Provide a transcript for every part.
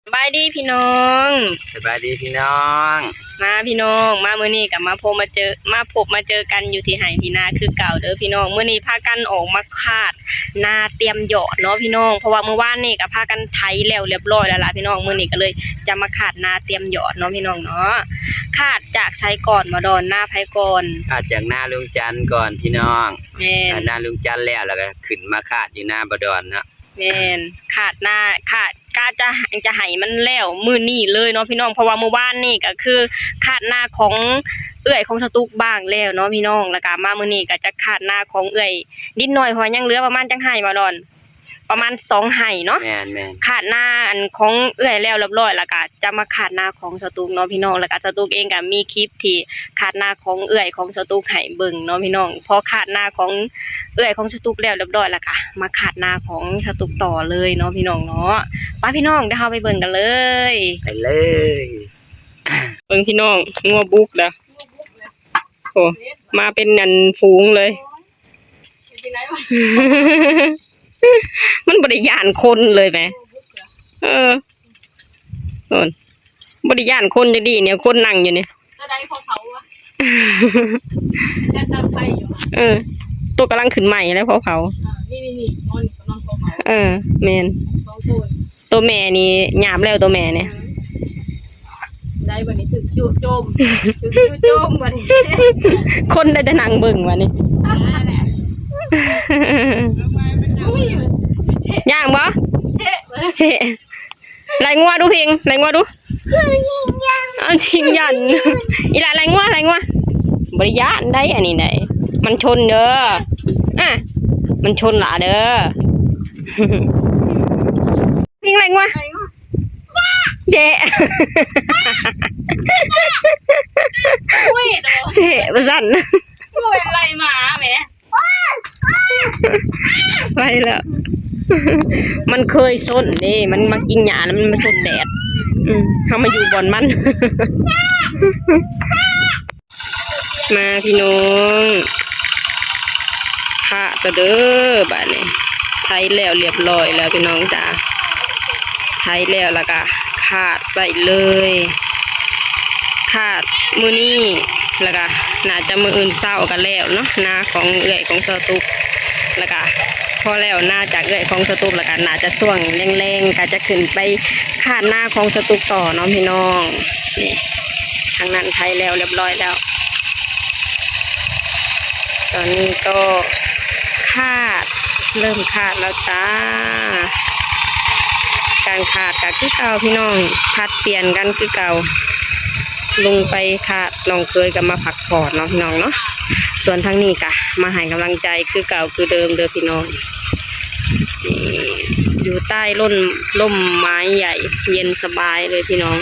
ສະບາຍດີພີ່ນ້ອງ ສະບາຍດີພີ່ນ້ອງ ມາພີ່ນ້ອງ ມາມື້ນີ້ກໍມາພົບມາເຈີ ມາພົບມາເຈີກັນຢູ່ທີ່ໄຮ່ທີ່ນາຄືເກົ່າເດີພີ່ນ້ອງ. ມື້ນີ້ພາກັນອອກມາຄາດນາຕຽມຢອດເນາະພີ່ນ້ອງ ເພາະວ່າມື້ວານນີ້ກໍພາກັນໄຖແລ້ວລຽບຮ້ອຍແລ້ວລະພີ່ນ້ອງ. ມື້ນີ້ກໍເລີຍຈະມາຄາດນາຕຽມຢອດເນາະພີ່ນ້ອງເນາະ. ຄາດຈາກໃສກ່ອນ ບ່າວດອນ? ນາໃຜກ່ອນ? ຄາດຈາກນາລຸງຈັນກ່ອນພີ່ນ້ອງ. ແມ່ນ ນາລຸງຈັນແລ້ວ ແລ້ວກໍຂຶ້ນມາຄາດຢູ່ນາບ່າວດອນເນາະ. ແມ່ນ ຄາດນາ ຄາດ ກະຈະ ຈະໃຫ້ມັນແລ້ວມື້ນີ້ເລີຍເນາະພີ່ນ້ອງ ເພາະວ່າມື້ວານນີ້ກໍຄືຄາດນາຂອງເອື້ອຍຂອງສະຕຸກບ້າງແລ້ວເນາະພີ່ນ້ອງ ແລ້ວກະມາມື້ນີ້ກໍຈະຄາດນາຂອງເອື້ອຍດິນໜ້ອຍ ເພາະວ່າຍັງເຫຼືອປະມານຈັກໄຮ່ ບ່າວດອນ? ປະມານສອງໄຮ່ເນາະ. ແມ່ນໆ ຄາດນາອັນຂອງເອື້ອຍແລ້ວລຽບຮ້ອຍ ແລ້ວກະຈະມາຄາດນາຂອງສະຕຸກເນາະພີ່ນ້ອງ. ແລ້ວກະສະຕຸກເອງກະມີຄລິບ ທີ່ຄາດນາຂອງເອື້ອຍຂອງສະຕຸກໃຫ້ເບິ່ງເນາະພີ່ນ້ອງ. ພໍຄາດນາຂອງເອື້ອຍຂອງສະຕຸກແລ້ວລຽບຮ້ອຍ ແລ້ວກະມາຄາດນາຂອງສະຕຸກຕໍ່ເລີຍເນາະພີ່ນ້ອງເນາະ. ໄປພີ່ນ້ອງ ດຽວເຮົາໄປເບິ່ງກັນເລີຍ ໄປເລີຍ. ເບິ່ງພີ່ນ້ອງ ງົວບຸກດາ ໂອ້ ມາເປັນອັນຝູງເລີຍ. ມັນບໍ່ໄດ້ຢ້ານຄົນເລີຍແໝ. ເອີ ໂອ້ນ ບໍ່ໄດ້ຢ້ານຄົນຈັກດີ້ນີ້ ຄົນນັ່ງຢູ່ນີ້. ຕົວໃດພວກເຂົາວະ? ຈັດຕັ້ງໄຟຢູ່. ເອີ ຕົວກຳລັງຂຶ້ນໃໝ່ແລ້ວພວກເຂົາ. ອ່າ ນີ້ໆໆ ນອນ ນອນພວກເຂົາ. ເອີ ແມ່ນ ສອງໂຕ. ຕົວແມ່ນີ້ຫຍາບແລ້ວ ຕົວແມ່ນີ້. ໄດ້ບັດນີ້ຖືກຈຸໂຈມ ຖືກຈຸໂຈມບັດນີ້. ຄົນໄດ້ແຕ່ນັ່ງເບິ່ງບັດນີ້. ຍ່າງບໍ່? ເຊະ ເຊະ. ໄລ່ງົວດູພິງ ໄລ່ງົວດູ. ເອົາຈິງຢັນ ອີ່ຫຼ້າໄລ່ງົວ ໄລ່ງົວ. ບໍ່ໄດ້ຢ້ານໃດ ອັນນີ້ໃດ ມັນຊົນເດີ ອາ ມັນຊົນຫຼາເດີ. ພິງໄລ່ງົວ ເຊະ ອຸ້ຍ ເຊະວ່າຊັ້ນ. ໂອ້ຍ ໄລ່ໝາແໝ. ໄປແລ້ວ ມັນເຄີຍຊົນເດ້ ມັນມາກິນຫຍ້າແລ້ວມັນມາຊົນແດດ. ອືມ ເຮົາມາຢູ່ບ່ອນມັນ. ມາພີ່ນ້ອງ ຄາດເດີບາດນີ້ ໄຖແລ້ວລຽບຮ້ອຍແລ້ວພີ່ນ້ອງຈ້າ. ໄຖແລ້ວ ແລ້ວກະຄາດໄວ້ເລີຍ ຄາດມື້ນີ້ ແລ້ວກະໜ້າຈະມື້ອື່ນເຊົ້າກະແລ້ວເນາະ ນາຂອງເອື້ອຍຂອງສາວຕຸກ. ແລ້ວກະພໍແລ້ວນາຈາກເອື້ອຍຂອງສາວຕຸກ ແລ້ວກະໜ້າຈະຊ່ວງແລງໆ ກະຈະຂຶ້ນໄປຄາດນາຂອງສາວຕຸກຕໍ່ເນາະພີ່ນ້ອງ. ນີ້ ທາງນັ້ນໄຖແລ້ວລຽບຮ້ອຍແລ້ວ. ຕອນນີ້ກໍຄາດ ເລີ່ມຄາດແລ້ວຈ້າ. ການຄາດກໍຄືເກົ່າພີ່ນ້ອງ ຜັດປ່ຽນກັນຄືເກົ່າ. ລຸງໄປຄາດ ນ້ອງເຂີຍກໍມາພັກຜ່ອນເນາະພີ່ນ້ອງເນາະ. ສ່ວນທາງນີ້ກໍມາໃຫ້ກຳລັງໃຈຄືເກົ່າຄືເດີມເດີພີ່ນ້ອງ. ນີ້ ຢູ່ໃຕ້ລົມ ລົມໄມ້ໃຫຍ່ ເຢັນສະບາຍເລີຍພີ່ນ້ອງ.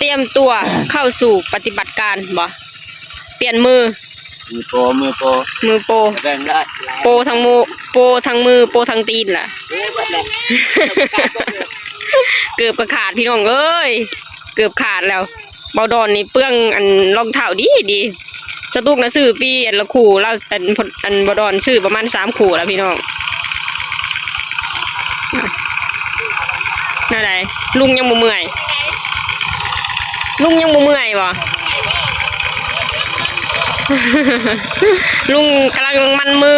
ຕຽມຕົວເຂົ້າສູ່ປະຕິບັດການບໍ? ປ່ຽນມື ມືໂປ ມືໂປ ມືໂປ ແບ່ງໄດ້ ໂປທັງມື ໂປທັງມື ໂປທັງຕີນລະ. ເອີ ເກືອບກະຂາດພີ່ນ້ອງເອີຍ ເກືອບຂາດແລ້ວ. ເບົາດອນນີ້ເປືອງອັນລອງເທົ້າດີດີ. ສະຕຸກນະຊື້ປີອັນລະຄູ່ ລາວອັນ ອັນເບົາດອນຊື້ປະມານສາມຄູ່ລະພີ່ນ້ອງ. ແນວໃດ ລຸງຍັງບໍ່ເມື່ອຍ? ລຸງຍັງບໍ່ເມື່ອຍບໍ? ລຸງກຳລັງມັນມື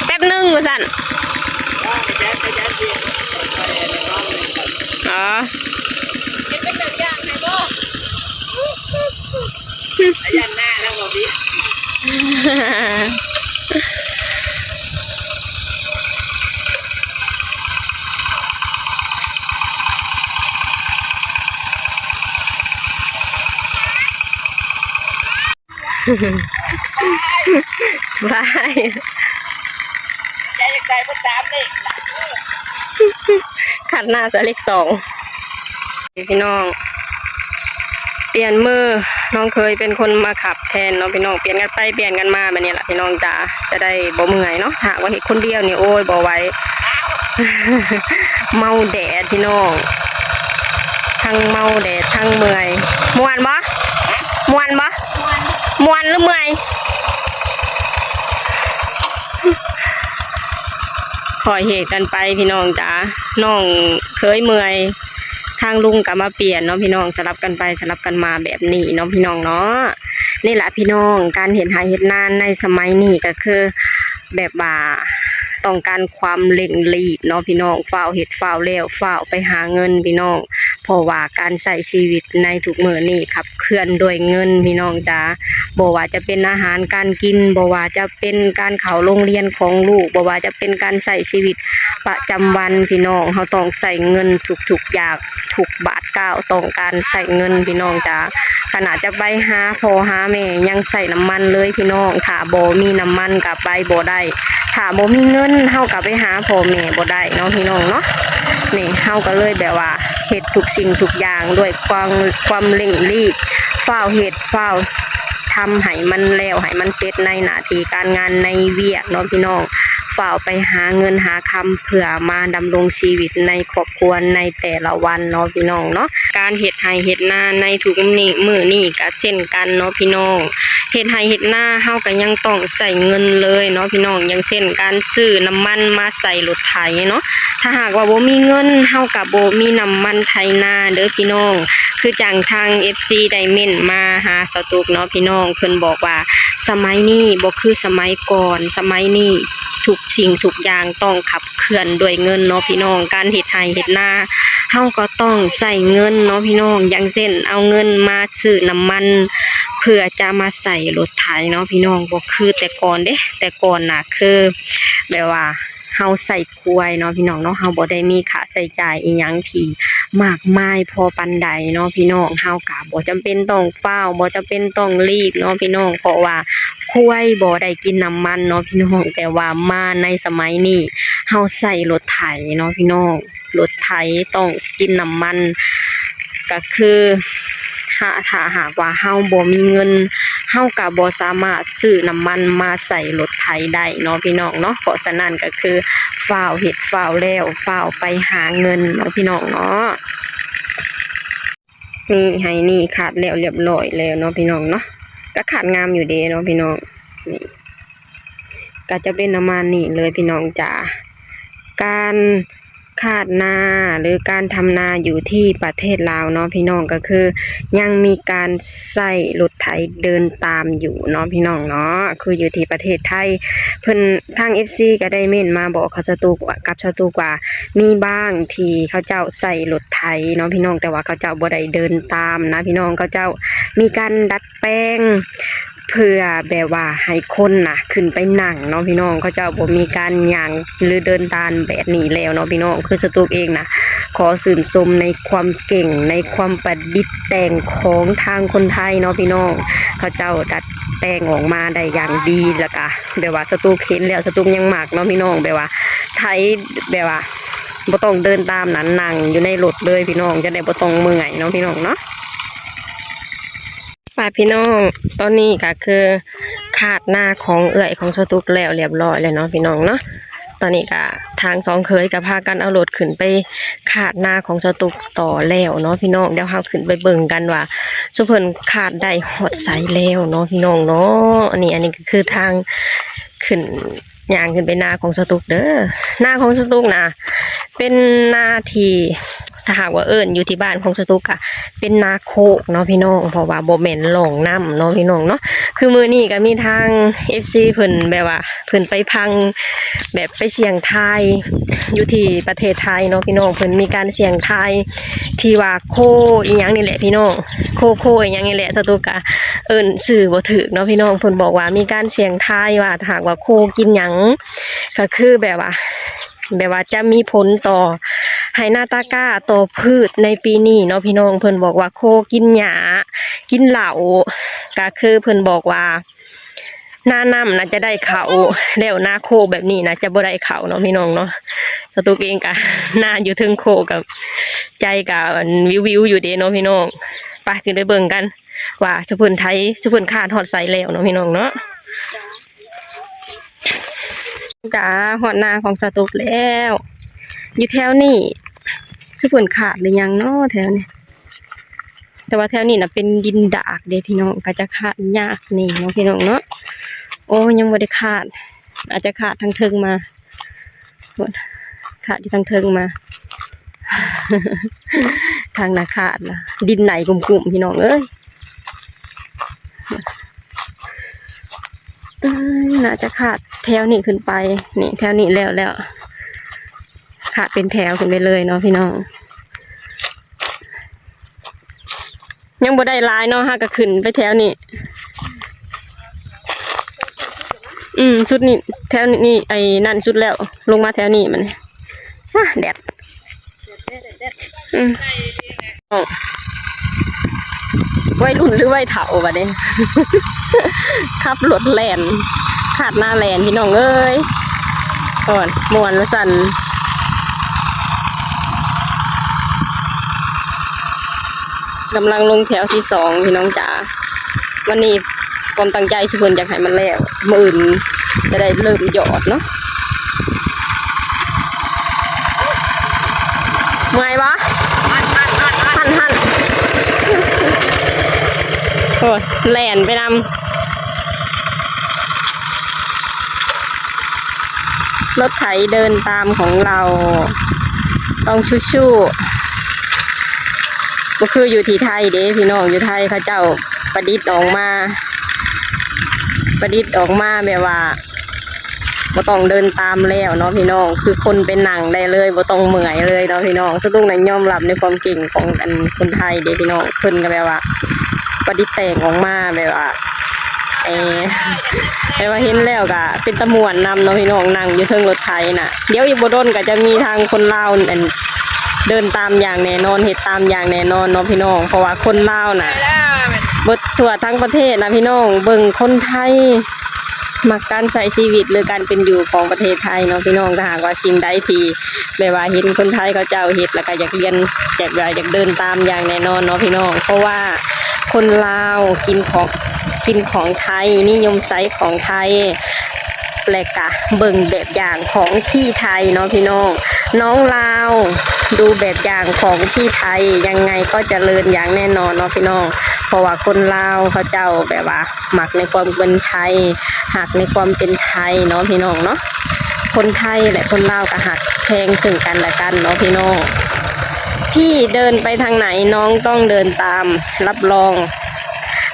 ແປັບໜຶ່ງວ່າຊັ້ນ. ອໍ ເຮັດເປັນແບບຢ່າງໃຫ້ບໍ? ຢ້ານໜ້າແລ້ວບໍ່ບີ. ສະບາຍ ໃຈຢາກໄດ້ເບິດສາມເລກລະ. ຄັນໜ້າໃສ່ເລກສອງ. ພີ່ນ້ອງ ປ່ຽນມື ນ້ອງເຂີຍເປັນຄົນມາຂັບແທນເນາະພີ່ນ້ອງ. ປ່ຽນກັນໄປປ່ຽນກັນມາແບບນີ້ລະພີ່ນ້ອງຈ້າ ຈະໄດ້ບໍ່ເມື່ອຍເນາະ. ຫາກວ່າເຮັດຄົນດຽວນີ້ ໂອ້ຍ ບໍ່ໄຫວ. ເມົາແດດພີ່ນ້ອງ ທັງເມົາແດດທັງເມື່ອຍ. ມ່ວນບໍ່? ມ່ວນບໍ່? ມ່ວນ ມ່ວນຫຼືເມື່ອຍ? ຄ່ອຍເຮັດກັນໄປພີ່ນ້ອງຈ໋າ. ນ້ອງເຄີຍເມື່ອຍ ທາງລຸງກໍມາປ່ຽນເນາະພີ່ນ້ອງ, ສະຫຼັບກັນໄປສະຫຼັບກັນມາແບບນີ້ເນາະພີ່ນ້ອງເນາະ. ນີ້ລະພີ່ນ້ອງ ການເຮັດໄຮ່ເຮັດນາໃນສະໄໝນີ້ກໍຄືແບບວ່າຕ້ອງການຄວາມເລັ່ງລີບເນາະພີ່ນ້ອງ, ຟ້າວເຮັດຟ້າວແລ້ວ ຟ້າວໄປຫາເງິນພີ່ນ້ອງ. ເພາະວ່າການໃຊ້ຊີວິດໃນທຸກມື້ນີ້ຂັບເຄື່ອນດ້ວຍເງິນພີ່ນ້ອງຈ໋າ. ບໍ່ວ່າຈະເປັນອາຫານການກິນ, ບໍ່ວ່າຈະເປັນການເຂົ້າໂຮງຮຽນຂອງລູກ, ບໍ່ວ່າຈະເປັນການໃຊ້ຊີວິດປະຈຳວັນພີ່ນ້ອງ, ເຮົາຕ້ອງໃຊ້ເງິນທຸກໆຢ່າງ ທຸກບາດກ້າວ ຕ້ອງການໃຊ້ເງິນພີ່ນ້ອງຈ໋າ. ຂະໜາດຈະໄປຫາພໍ່ຫາແມ່ຍັງໃຊ້ນ້ຳມັນເລີຍພີ່ນ້ອງ, ຖ້າບໍ່ມີນ້ຳມັນກໍໄປບໍ່ໄດ້, ຖ້າບໍ່ມີເງິນເຮົາກໍໄປຫາພໍ່ແມ່ບໍ່ໄດ້ເນາະພີ່ນ້ອງເນາະ. ນີ້ເຮົາກໍເລີຍແບບວ່າເຮັດທຸກສິ່ງທຸກຢ່າງດ້ວຍຄວາມ ຄວາມເລັ່ງລີບ, ຟ້າວເຮັດ ຟ້າວທຳໃຫ້ມັນແລ້ວໃຫ້ມັນເສັດໃນໜ້າທີ່ການງານໃນວຽກເນາະພີ່ນ້ອງ, ຟ້າວໄປຫາເງິນຫາຄຳເພື່ອມາດຳລົງຊີວິດໃນຄອບຄົວໃນແຕ່ລະວັນເນາະພີ່ນ້ອງເນາະ. ການເຮັດໄຮ່ເຮັດນາໃນທຸກມື້ນີ້ ມື້ນີ້ກໍເຊັ່ນກັນເນາະພີ່ນ້ອງ, ເຮັດໄຮ່ເຮັດນາເຮົາກໍຍັງຕ້ອງໃຊ້ເງິນເລີຍເນາະພີ່ນ້ອງ, ຢ່າງເຊັ່ນການຊື້ນ້ຳມັນມາໃສ່ລົດໄຖເນາະ. ຖ້າຫາກວ່າບໍ່ມີເງິນ ເຮົາກໍບໍ່ມີນ້ຳມັນໄຖນາເດີພີ່ນ້ອງ. ຄືຈັ່ງທາງເອັຟຊີໄດ້ເມັ້ນມາຫາສາວຕຸກເນາະພີ່ນ້ອງ, ເພິ່ນບອກວ່າສະໄໝນີ້ບໍ່ຄືສະໄໝກ່ອນ, ສະໄໝນີ້ທຸກສິ່ງທຸກຢ່າງຕ້ອງຂັບເຄື່ອນດ້ວຍເງິນເນາະພີ່ນ້ອງ. ການເຮັດໄຮ່ເຮັດນາ ເຮົາກໍຕ້ອງໃຊ້ເງິນເນາະພີ່ນ້ອງ, ຢ່າງເຊັ່ນເອົາເງິນມາຊື້ນ້ຳມັນເພື່ອຈະມາໃສ່ລົດໄຖເນາະພີ່ນ້ອງ, ບໍ່ຄືແຕ່ກ່ອນເດ້. ແຕ່ກ່ອນນະຄືແບບວ່າເຮົາໃຊ້ ຄວາຍເນາະພີ່ນ້ອງເນາະ, ເຮົາບໍ່ໄດ້ມີຄ່າໃຊ້ຈ່າຍອີ່ຫຍັງທີ່ມາກມາຍພໍປານໃດເນາະພີ່ນ້ອງ. ເຮົາກະບໍ່ຈຳເປັນຕ້ອງຟ້າວ ບໍ່ຈຳເປັນຕ້ອງລີບເນາະພີ່ນ້ອງ, ເພາະວ່າຄວາຍບໍ່ໄດ້ກິນນ້ຳມັນເນາະພີ່ນ້ອງ. ແຕ່ວ່າມາໃນສະໄໝນີ້ ເຮົາໃຊ້ລົດໄຖເນາະພີ່ນ້ອງ, ລົດໄຖຕ້ອງກິນນ້ຳມັນ ກະຄື ຖ້າ ຖ້າຫາກວ່າເຮົາບໍ່ມີເງິນ ເຮົາກະບໍ່ສາມາດຊື້ນ້ຳມັນມາໃສ່ລົດໄຖໄດ້ເນາະພີ່ນ້ອງເນາະ. ເພາະສະນັ້ນກະຄື ຟ້າວເຮັດຟ້າວແລ້ວ ຟ້າວໄປຫາເງິນເນາະພີ່ນ້ອງເນາະ. ນີ້ໄຮ່ນີ້ຄາດແລ້ວລຽບລ້ອຍແລ້ວເນາະພີ່ນ້ອງເນາະ, ກະຄາດງາມຢູ່ເດເນາະພີ່ນ້ອງ. ນີ້ກະຈະເປັນປະມານນີ້ເລີຍພີ່ນ້ອງຈ໋າ. ການ ຄາດນາ ຫຼື ການທຳນາຢູ່ທີ່ປະເທດລາວເນາະພີ່ນ້ອງ, ກໍຄືຍັງມີການໃຊ້ລົດໄຖເດີນຕາມຢູ່ເນາະພີ່ນ້ອງເນາະ. ຄືຢູ່ທີ່ປະເທດໄທ ເພິ່ນ ທາງເອັຟຊີກໍໄດ້ເມັ້ນມາບອກເຂົາສະຕູ ກັບສະຕູວ່າ ມີບາງທີ່ເຂົາເຈົ້າໃຊ້ລົດໄຖເນາະພີ່ນ້ອງ, ແຕ່ວ່າເຂົາເຈົ້າບໍ່ໄດ້ເດີນຕາມນະພີ່ນ້ອງ, ເຂົາເຈົ້າມີການດັດ ແປງ ເພື່ອແບບວ່າໃຫ້ຄົນນະຂຶ້ນໄປນັ່ງເນາະພີ່ນ້ອງ, ເຂົາເຈົ້າບໍ່ມີການຍ່າງ ຫຼື ເດີນຕາມແບບນີ້ແລ້ວເນາະພີ່ນ້ອງ. ຄືສະຕຸກເອງນະ ຂໍຊື່ນຊົມໃນຄວາມເກັ່ງ ໃນຄວາມປະດິດແຕ່ງຂອງທາງຄົນໄທເນາະພີ່ນ້ອງ, ເຂົາເຈົ້າດັດແປງອອກມາໄດ້ຢ່າງດີ ແລ້ວກະແບບວ່າສະຕຸກເຫັນແລ້ວ ສະຕຸກຍັງມັກເນາະພີ່ນ້ອງ, ແບບວ່າໄຖ ແບບວ່າບໍ່ຕ້ອງເດີນຕາມນະ ນັ່ງຢູ່ໃນລົດເລີຍພີ່ນ້ອງ, ຈະໄດ້ບໍ່ຕ້ອງເມື່ອຍເນາະພີ່ນ້ອງເນາະ. ໄປພີ່ນ້ອງ, ຕອນນີ້ກໍຄືຄາດນາຂອງເອື້ອຍຂອງສະຕຸກແລ້ວລຽບລ້ອຍແລ້ວເນາະພີ່ນ້ອງເນາະ. ຕອນນີ້ກໍທາງສອງເຂີຍກໍພາກັນເອົາລົດຂຶ້ນໄປຄາດນາຂອງສະຕຸກຕໍ່ແລ້ວເນາະພີ່ນ້ອງ. ດຽວເຮົາຂຶ້ນໄປເບິ່ງກັນວ່າຊຸເພິ່ນຄາດໄດ້ຮອດໃສແລ້ວເນາະພີ່ນ້ອງເນາະ. ອັນນີ້ ອັນນີ້ກໍຄືທາງຂຶ້ນ ຍ່າງຂຶ້ນໄປນາຂອງສະຕຸກເດີ. ນາຂອງສະຕຸກນະ ເປັນນາທີ່ ຖ້າຫາກວ່າເອີ້ນຢູ່ທີ່ບ້ານຂອງສະຕຸກກະເປັນນາໂຄກເນາະພີ່ນ້ອງ, ເພາະວ່າບໍ່ແມ່ນລ່ອງນ້ຳເນາະພີ່ນ້ອງເນາະ. ຄືມື້ນີ້ກະມີທາງເອັຟຊີເພິ່ນແບບວ່າເພິ່ນໄປຟັງ ແບບໄປສ່ຽງທາຍຢູ່ທີ່ປະເທດໄທເນາະພີ່ນ້ອງ, ເພິ່ນມີການສ່ຽງທາຍທີ່ວ່າໂຄອີ່ຫຍັງນີ້ແຫຼະພີ່ນ້ອງ, ໂຄ ໂຄອີ່ຫຍັງນີ້ແຫຼະ, ສະຕຸກກະເອີ້ນຊື່ບໍ່ຖືກເນາະພີ່ນ້ອງ. ເພິ່ນບອກວ່າມີການສ່ຽງທາຍວ່າ ຖ້າຫາກວ່າໂຄກິນຫຍັງ ກໍຄືແບບວ່າ ແບບວ່າຈະມີຜົນຕໍ່ໄຮ່ນາຕາກ້າ ຕໍ່ພືດໃນປີນີ້ເນາະພີ່ນ້ອງ. ເພິ່ນບອກວ່າໂຄກິນຫຍ້າ ກິນເຫຼົ້າ, ກໍຄືເພິ່ນບອກວ່ານານ້ຳນະຈະໄດ້ເຂົ້າ, ແລ້ວນາໂຄແບບນີ້ນະຈະບໍ່ໄດ້ເຂົ້າເນາະພີ່ນ້ອງເນາະ. ສະຕຸກເອງກະນາຢູ່ເທິງໂຄກະ ໃຈກະ ອັນ ວິວໆຢູ່ເດເນາະພີ່ນ້ອງ. ໄປ ຂຶ້ນໄປເບິ່ງກັນ ວ່າຊຸເພິ່ນໄຖ ຊຸເພິ່ນຄາດຮອດໃສແລ້ວເນາະພີ່ນ້ອງເນາະ. ກະຮອດນາຂອງສາວຕຸກແລ້ວ. ຢູ່ແຖວນີ້ຊຸເພິ່ນຄາດຫຼືຍັງເນາະແຖວນີ້? ແຕ່ວ່າແຖວນີ້ນະເປັນດິນດາກເດ້ພີ່ນ້ອງ, ກະຈະຄາດຍາກແດ່ເນາະພີ່ນ້ອງເນາະ. ໂອ້ ຍັງບໍ່ໄດ້ຄາດ, ອາດຈະຄາດທາງເທິງມາ. ພຸ້ນ ຂາດຢູ່ທາງເທິງມາ ທາງໜ້າຂາດລະ ດິນໄຫຼກຸ້ມໆ ພີ່ນ້ອງເອີຍ. ອືມ ໜ້າຈະຂາດແຖວນີ້ຂຶ້ນໄປ ນີ້ແຖວນີ້ແລ້ວ ແລ້ວ ຂາດເປັນແຖວຂຶ້ນໄປເລີຍເນາະພີ່ນ້ອງ. ຍັງບໍ່ໄດ້ຫຼາຍເນາະ ເຮົາກໍຂຶ້ນໄປແຖວນີ້ ອືມ ສຸດນີ້ ແຖວນີ້ ໄອ້ນັ້ນສຸດແລ້ວ ລົງມາແຖວນີ້ບັດນີ້ ອາ ແດດ ອືມ ໄວລຸ້ນຫຼືໄວເຖົ້າບັດນີ້ ຂັບລົດແລ່ນ ຄາດໜ້າແລ່ນ ພີ່ນ້ອງເອີຍ ໂອ້ຍ ມ່ວນວ່າຊັ້ນ. ກຳລັງລົງແຖວທີສອງ ພີ່ນ້ອງຈ໋າ. ວັນນີ້ຄວາມຕັ້ງໃຈຊຸເພິ່ນຢາກໃຫ້ມັນແລ້ວ ມື້ອື່ນຈະໄດ້ເລີ່ມຢອດເນາະ. ເມື່ອຍບໍ່? ຫັ້ນໆໆໆ ໂອ້ຍ ແລ່ນໄປນຳ. รถไถเดินตามของเรา ต้องสู้ๆ บ่คืออยู่ที่ไทยเด้พี่น้อง อยู่ไทยเขาเจ้าประดิษฐ์ออกมา ประดิษฐ์ออกมาแบบว่าบ่ต้องเดินตามแล้วเนาะพี่น้อง คือคนไปนั่งได้เลย บ่ต้องเมื่อยเลยเนาะพี่น้อง สาวตุ๊กนะยอมรับในความเก่งของอันคนไทยเด้พี่น้อง เพิ่นก็แบบว่าประดิษฐ์แต่งออกมาแบบว่า เอ่อ แต่ว่าเห็นแล้วก็เป็นตาม่วนนำเนาะพี่น้อง นั่งอยู่เทิงรถไถน่ะ เดี๋ยวอีกบ่ดนก็จะมีทางคนลาวนั่นเดินตามอย่างแน่นอน เฮ็ดตามอย่างแน่นอนเนาะพี่น้อง เพราะว่าคนลาวน่ะเบิดทั่วทั้งประเทศนะพี่น้อง เบิ่งคนไทยมักการใช้ชีวิตหรือการเป็นอยู่ของประเทศไทยเนาะพี่น้อง ถ้าหากว่าสิ่งใดที่ แบบว่าเห็นคนไทยเขาเจ้าเฮ็ด แล้วก็อยากเรียน อยาก อยากเดินตามอย่างแน่นอนเนาะพี่น้อง เพราะว่าคนลาวกินของ กินของไทย นิยมใช้ของไทย และก็เบิ่งแบบอย่างของที่ไทยเนาะพี่น้อง น้องลาวดูแบบอย่างของที่ไทย ยังไงก็เจริญอย่างแน่นอนเนาะพี่น้อง เพราะว่าคนลาวเขาเจ้าแบบว่า มักในความเป็นไทย ฮักในความเป็นไทยเนาะพี่น้องเนาะ คนไทยและคนลาวก็ฮักแพงซึ่งกันและกันเนาะพี่น้อง พี่เดินไปทางไหนน้องต้องเดินตาม รับรอง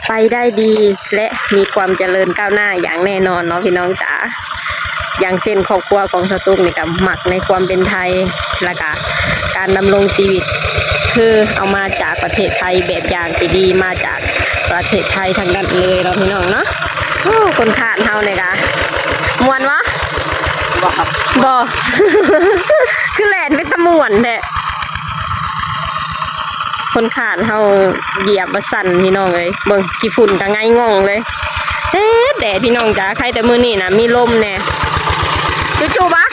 ไปได้ดีและมีความเจริญก้าวหน้าอย่างแน่นอนเนาะพี่น้องจ๋า อย่างเช่นครอบครัวของสาวตุ๊กนี่ก็มักในความเป็นไทย แล้วก็การดำรงชีวิต คือเอามาจากประเทศไทย แบบอย่างที่ดีมาจากประเทศไทยทั้งนั้นเลยเนาะพี่น้องเนาะ โอ้ คนคาดเฮานี่ก็ม่วนบ่ บ่ครับ บ่ คือแล่นเป็นตาม่วนแท้ คนคาดเฮาเหยียบบ่สั่นพี่น้องเอ้ย เบิ่งขี้ฝุ่นก็ไงง่องเลย แดด แดดพี่น้องจ๋า ใครแต่มื้อนี้นะมีลมแน่ จุจุบ่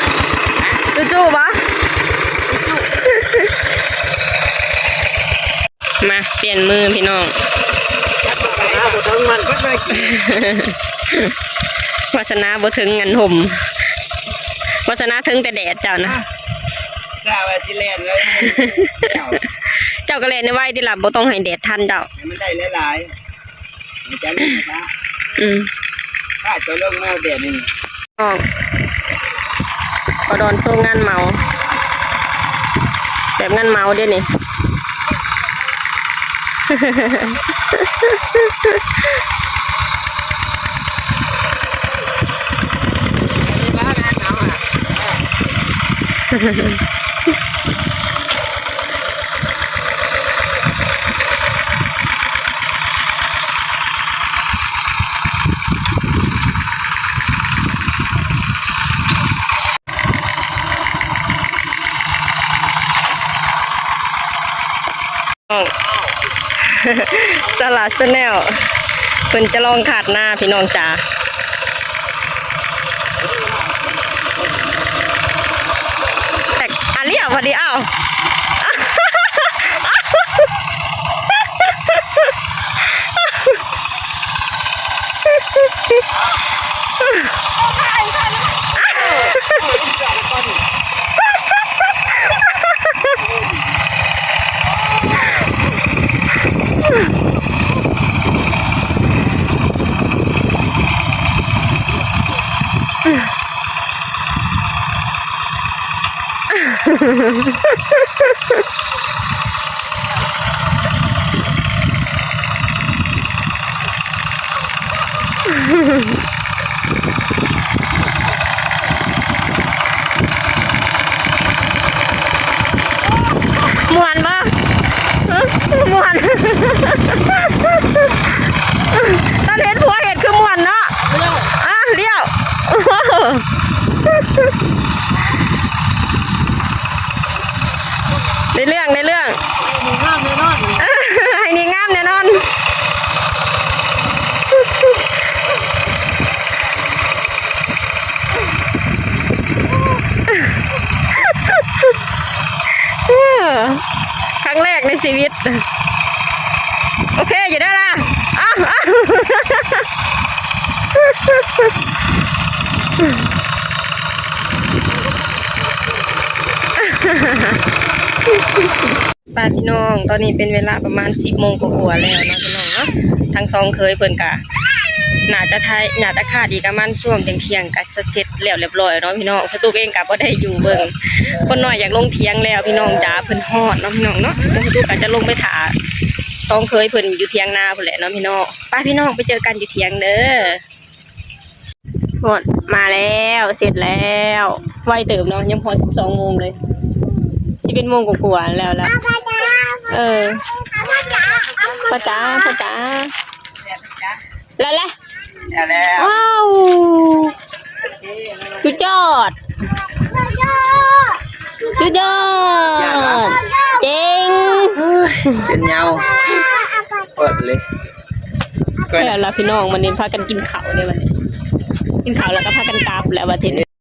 จุจุบ่ มาเปลี่ยนมือพี่น้อง วาสนาบ่ถึงอันห่ม วาสนาถึงแต่แดดเจ้านะ ซาว่าสิแล่นเลย เจ้าก็แล่นไวๆ ติล่ะ บ่ต้องให้แดดทันเจ้า ให้มันได้หลายๆ ให้จังหวะ อืม ถ้าเจ้าลงมาแบบนี้ ออก บ่ดอนโซงงานเหมา แบบงานเหมาเด้นี่ สาระแชนแนล เพิ่นจะลองคาดหน้าพี่น้องจ๋า แต่อันเลี้ยวพอดี เอ้า อืม ມ່ວນບໍ່? ຮະ? ມ່ວນ. ຕອນເຫັນຜົວເຮັດຄືມ່ວນເນາະ. ອ່ະ ລ້ຽວ. ໃນເລື່ອງ ໃນເລື່ອງ ໃຫ້ນີ້ງາມແນ່ນອນ ໃຫ້ນີ້ງາມແນ່ນອນ. ເອີ ຄັ້ງແລກໃນຊີວິດ. ໂອເຄຢູ່ເດີລະ. ອ້າວ ອ້າວ. ໄປພີ່ນ້ອງ ຕອນນີ້ເປັນເວລາປະມານສິບໂມງກວ່າໆແລ້ວເນາະພີ່ນ້ອງເນາະ. ທັງສອງເຂີຍເພິ່ນກະໜ້າຈະຖ່າຍ ໜ້າຈະຄາດອີກປະມານຊ່ວງທ່ຽງໆ ກະເສັດແລ້ວລຽບລ້ອຍເນາະພີ່ນ້ອງ. ສະຕຸກເອງກະບໍ່ໄດ້ຢູ່ເບິ່ງ ຄົນນ້ອຍຢາກລົງຖຽງແລ້ວພີ່ນ້ອງຈ໋າ ເພິ່ນຮອດເນາະພີ່ນ້ອງເນາະ. ສະຕຸກກະຈະລົງໄປຖ້າສອງເຂີຍເພິ່ນຢູ່ຖຽງນາພຸ້ນແຫຼະເນາະພີ່ນ້ອງ. ໄປພີ່ນ້ອງ ໄປເຈີກັນຢູ່ຖຽງເດີ. ຮອດ ມາແລ້ວ ເສັດແລ້ວ ໄວເຕີບເນາະ ຍັງບໍ່ຮອດສິບສອງໂມງເລີຍ ສິບເອັດໂມງກວ່າໆແລ້ວລະ. ເອີ ພໍ່ຈ໋າ ພໍ່ຈ໋າ ແລ້ວລະ ແລ້ວ ວ້າວ ສຸດຍອດ ສຸດຍອດ ເກັ່ງ ເປັນເຫຍົາ ເປີດເລີຍ. ແລ້ວລະພີ່ນ້ອງ ບັດນີ້ພາກັນກິນເຂົ້າເດ້ ບັດນີ້ກິນເຂົ້າແລ້ວກໍພາກັນກັບແລ້ວບັດນີ້.